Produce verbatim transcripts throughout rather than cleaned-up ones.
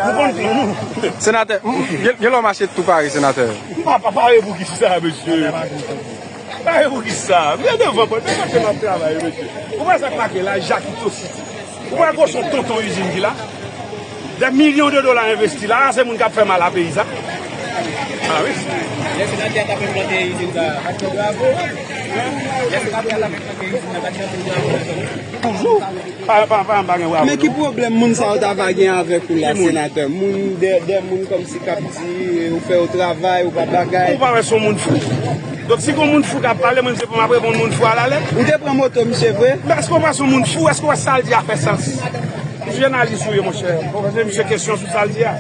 Ou konn plan nou. Senatè, m- gen gen lè w mache tou pare, senatè. M pa pa pare pou kisa, mesye? Pare pou kisa? M gen devan pòt, men kote m ap travay, mesye. Ou wè sa k make la, Jakito City. Ou wè gwo son tonton izin ki la? Des millions de dollars investi la, se moun k ap fè mal a peyi sa. Ah wi. Lè senatè a t ap enplante izin sa, pa t fè bravo. Lè senatè a t ap enplante izin nan, pa t chante bravo. Toujou. Pa pa pa pa gen bravo. Men ki pwoblèm moun sa yo ta va gen avèk ou la, senatè? Moun de de moun kòmsi k ap di ou fè yo travay, ou pa bagay. Ou pa wè se yon moun fou. Donk si gon moun fou k ap pale, mwen se pou m ap reponn moun fou a la lèt. Ou te pran moto misye vre? Men èske w pa se yon moun fou? Èske w wè sa l di a fè sans? Jounalis ou ye, monchè. Poze misye kesyon sou sa l di a.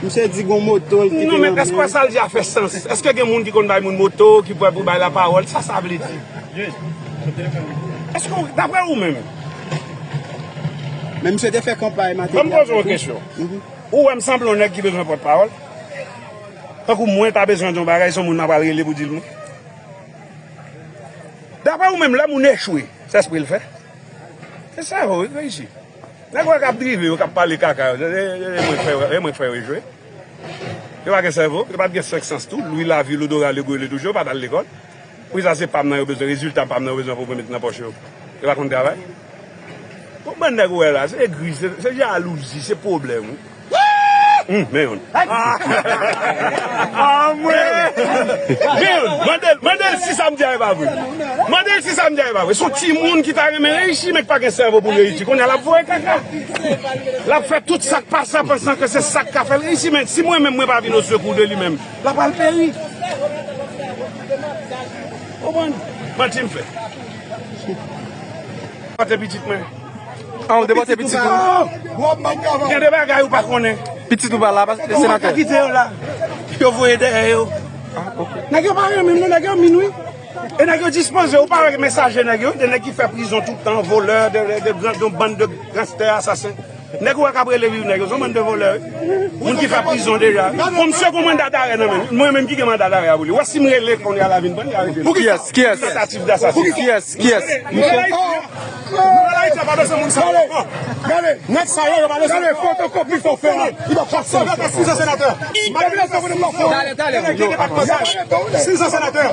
Misye di gon moto l kite. Non, men èske w wè sa l di a fè sans? Èske gen moun ki konn bay moun moto, ki prè pou bay lapawòl? Sa sa vle di? Èske w, daprè ou menm? Men misye te fè kanpay maten. Ban m poze w yon kesyon. Ou wè m sanble yon nèg ki bezwen pòtpawòl? Tankou mwen ta bezwen di yon bagay, se yon moun m ap al rele pou di l mwen. Daprè ou menm, lè moun echwe, se espre l fè? Se sèvo wi k reyisi. Nèg ou wè k ap drive yo, k ap pale kaka yo, se mwen k fè yo echwe. Yo pa gen sèvo, yo pa t gen senk sans tou, lwi lavi, lodora, legwele, touche, yo pa t al lekòl. Wi, sa se pa m nan yo bezwen, rezilta pa m nan yo bezwen pou mwen met nan pòch yo. Yo pa konn travay. Bon, bann nèg ou wè la, se egri, se se jalouzi, se pwoblèm wi. Hum, men youn. Ah, mwen. Men youn, mande l, mande l si sa m di a e pa vre. Mande l si sa m di a e pa vre. Se yon timoun ki ta renmen reyisi, men ki pa gen sèvo pou l reyisi. Kounye a l ap voye kaka. L ap fè tout sa k pa sa, pansan ke se sa k ka fè l reyisi. Men si mwen menm, mwen pa vin o sekou de li menm, l ap al peri. Konprann? Manti m fè. Pote pitit mwen. Ah, ou te pote pitit ou? Gen de bagay ou pa konnen. Pitit ou pa la, senatè. Ou pa ka kite yo la. Yo voye dèyè yo. Nèg yo pa renmen m non, nèg yo min wi. E nèg yo dispoze, ou pa wè mesaje nèg yo, de nèg ki fè prizon tout tan, volè, de, de, de gran, yon bann de ganstè, asasen. Nèg ou wè k ap rele viv nèg yo, se yon bann de volè wi. Moun ki fè prizon deja. Bon, misye gon manda darè nan men l. Mwen menm ki gen manda darè a pou li. Wè si m rele kounye a l a vin pran, li arete m. Pou kiyès? Kiyès? Tantativ dasasinay. Kiyès? Kiyès? Gade, gade, nèg sa yo, yo pa bezwen. Gade, fotokopi sa w fè la. Li pa fasil. Senatè, si se senatè. Talè, talè. Delege depatmantal. Si se senatè,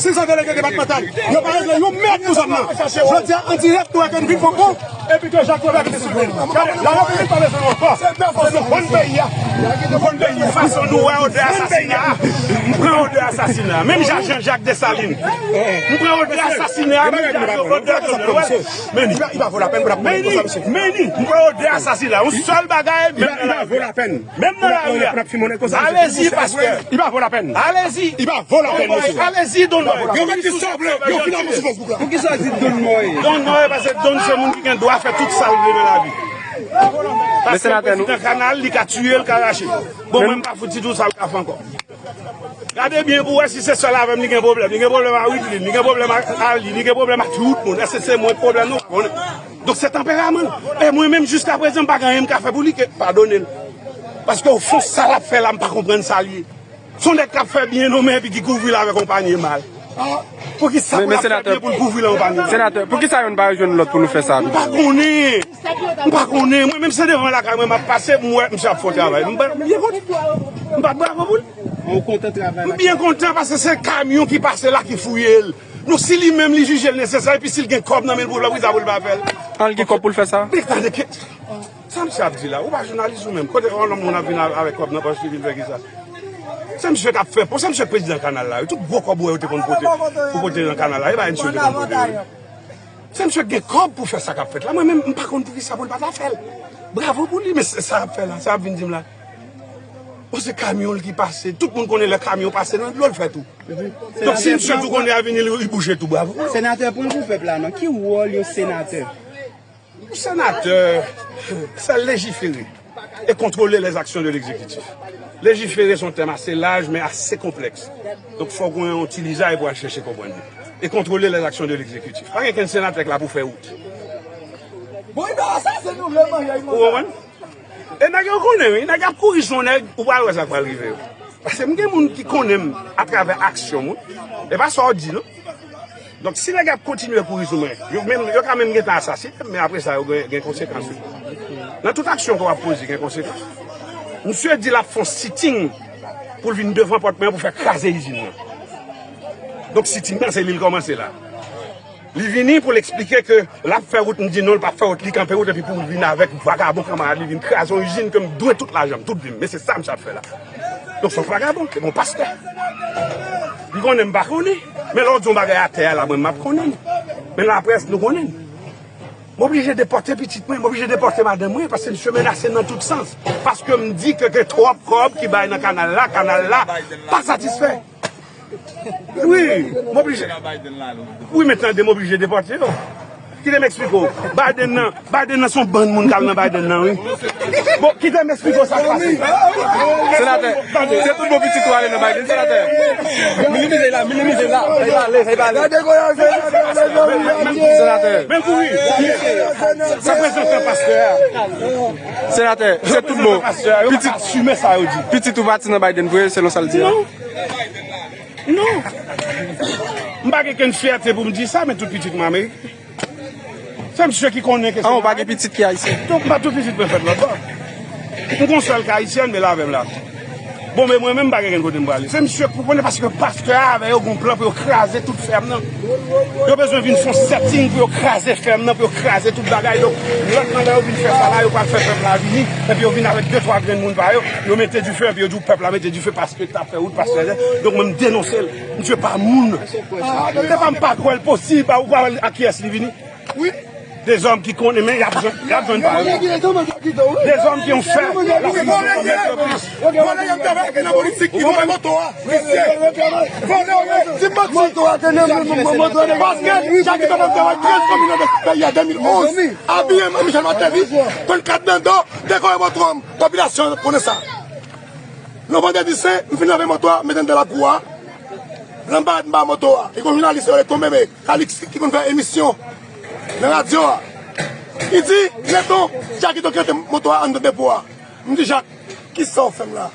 si se delege depatmantal, yo pa regle yon mèd pou zòn nan. Jodi a, an dirèk, nou wè ke n vin poko, epi ke Jacques Robert te sou nou. Gade, la Repiblik pa bezwen nou ankò. Paske nou konn peyi a. Nou konn peyi a. Fason nou wè odè asasina a. M pran odè asasina a. Menm jan Jean Jacques Dessalines. M pran odè asasina a. Menm jan odè, odè. Men li, men li, men li. M pran odè asasina a. Yon sèl bagay, menm nan lari a. Menm nan lari a. Alezi, pastè. Li pa vo lapèn. Alezi. Li pa vo lapèn, mesye. Alezi, Don Noy. Yo mèt di sa vle, yo fin avans sou Facebook la. Poukisa w di Don Noy? Don Noy, paske Don se moun ki gen dwa fè tout sa l vle nan lavi. Paske prezidan kanal, li ka tiye, l ka rache. Bon, mwen, m pa fout di tou sa l ka fè ankò. Gade byen pou w wè si se sèl avè m li gen pwoblèm. Li gen pwoblèm a Widlin, li gen pwoblèm a Ali, li gen pwoblèm a tout moun. Èske se mwen k pwoblèm nou pa konnen. Donk se tanperaman l. E mwen menm jiskaprezan m pa gen anyen m ka fè pou li ke padone l. Paske ofon sa l ap fè la m pa konprann sa l ye. Se yon nèg k ap fè byen non men epi ki kouvri l avèk yon panye mal. Poukisa pou l ap fè byen pou l kouvri l yon panye mal? Senatè, poukisa youn pa jwenn lòt pou nou fè sa? M pa konnen. M pa konnen. Mwen menm se devan lakay mwen m ap pase, m wè misye ap fè yon travay. M pa byen kontan. M pa bravo pou l. Ou kontan travay la? M byen kontan paske se kamyon ki pase la ki fouye l. Donk si li menm li jije l nesesè, epi si l gen kòb nan men l pou l fè, poukisa pou l pa fè l? An l gen kòb pou l fè sa? Men tande ke, sa misye ap di la, ou pa jounalis ou menm, kote yon lòt moun ap vin avèk kòb nan pòch li vin fè kisa? Se misye k ap fè pon, se misye k prezidan kanal la wi, tout gwo kòb ou wè yo te konn pote, pou pote nan kanal la, e pa misye yo te konn pote yo. Se misye k gen kòb pou fè sa k ap fèt la, mwen menm m pa konn poukisa pou l pa ta fè l. Bravo pou li, men sa l ap fè la, sa l ap vin di m la. Bon, se kamyon l ki pase, tout moun konnen lè kamyon pase nan dlo l fè tou. Donk si misye tou konnen avini l, li bouje tou, bravo. Senatè, pran pou pèp la non, ki wòl yon senatè? Yon senatè, se lejifere e kontrole les actions de l'exécutif. Lejifere se yon tèm ase laj, men ase konplèks. Donk fòk ou gen yon ti lizay pou al chèche konprann li. E kontrole les actions de l'exécutif. Pa gen kenn senatè k la pou fè wout. Bon, li pa asasen nou vle manje. Ou konprann? E nèg yo konnen wi, nèg y ap kouri sou yon nèg, ou pral wè sa k pral rive yo. Paske m gen moun ki konnen m atravè aksyon m wi. E pa sa w di non. Donk si nèg y ap kontinye kouri sou mwen, yo menm, yo ka menm gentan asasinen m, men apre sa yo gen, gen konsekans wi. Nan tout aksyon ke w ap poze, gen konsekans. Misye di l ap fè yon sitting pou l vin devan pòt mwen pou fè kraze izin nan. Donk, sitting nan, se li l kòmanse la. Li vini pou l eksplike ke l ap fè wout, m di non, l p ap fè wout, li kanpe wout, epi pou l vin avèk vagabon kanmarad li vin kraze yon izin ke m dwe tout lajan m, tout vi m. Men se sa misye ap fè la. Donk, se yon vagabon, se yon pastè. Li konnen m pa konnen. Men lè w di yon bagay atè a la, mwen, m ap konnen l. Men laprès, nou konnen l. M oblije depòte pitit mwen, m oblije depòte madanm mwen, paske misye menase m nan tout sans. Paske m di ke gen twòp kòb ki bay nan kanal la, kanal la pa satisfè. Wi, m oblije. Wi, men tande, m oblije depòte yo. Kite m eksplike w. Biden nan, Biden nan se yon bann moun k al nan Biden nan, wi. Bon, kite m eksplike w sa k pase. Senatè, se tout bon pitit ou ale nan Biden, senatè. Minimize la, minimize la. Sa y pale, sa y pale. Senatè. Men kouri. Sa prezantan pastè a. Senatè, se tout bon. Pastè a, yo pa ka asime sa yo di. Pitit ou pati nan Biden vre, selon sa l di a. Non. Non. M pa gen kenn fyète pou m di sa, men tout pitit mwen Ameriken. Se misye ki konnen kesyon. Ah, ou pa gen pitit ki ayisyen? Donk, m pa tout pitit mwen fèt lòt bò. M gon sèl ki ayisyèn, men l avè m la. Bon, men mwen menm, m pa gen kenn kote m prale. Se misye k pou konnen, paske pastè a avè yo gon plan pou yo kraze tout fèm nan. Yo bezwen vin fè yon setting pou yo kraze fèm nan, pou yo kraze tout bagay. Donk, lòt nan lè yo vin fè sa la, yo pral fè fèm la vini, epi yo vin avèk de twa grenn moun pa yo, yo mete dife, epi yo di w pèp la mete dife paske t ap fè wout, paske, donk, mwen, m denonse l. Misye pa moun. Se pa m pa kwè l posib, ou pa wè a kiyès li vini? Wi. Dezòm ki konnen, men y ap jwenn, y ap jwenn pa yo. Dezòm ki yon fè, la plis de yon mèt de plis. Vòlè y ap travay nan politik, ki vòlè moto a. Mesye, vòlè, di m manti. Paske Jakito t ap travay trèz komin nan peyi a de mil onz. Abiye m an Michel Martelly, trannkat nan do, dekore moto a. Popilasyon konnen sa. Yon vandredi sen, m fin lave moto a, mete anndan lakou a. Lanbat m ba moto a. E gon jounalis yo rele tonbe, men Calix ki konn fè emisyon nan radyo a. Li di, Gleton, Jakito ki rete moto a anndan depo a. M di, Jak, kisa w fè m la?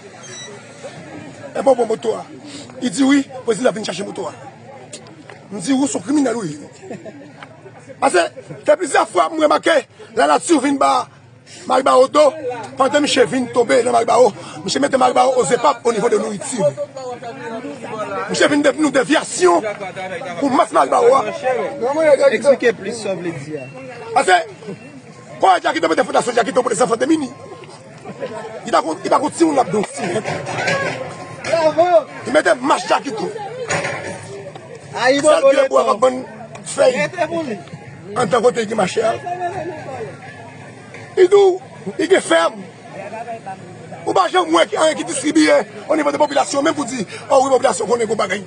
Epi w pran moto a. Li di, wi, prezidan vin chache moto a. M di, ou se yon kriminèl ou ye. Paske, fè plizyè fwa m remake, lanati vin ba Maribaro do, pandan misye vin tonbe nan Maribaro, misye mete Maribaro o zepap o nivo de nouriti. Misye vin devni yon devyasyon pou mas Maribaro a. Eksplike plis sa w vle di a. Paske, kòman Jakito mete fondasyon Jakito pou de zanfan demini? Li pa gon, li pa gon timoun l ap donn sirèt. Li mete mas Jakito. Sèl pye bwa k ap vann fèy. Antan kote li gen mache a. Li di w, li gen fèm. Ou pa janm wè ki anyen ki distribiye o nivo de popilasyon, menm pou di, o wi, popilasyon konnen gon bagay.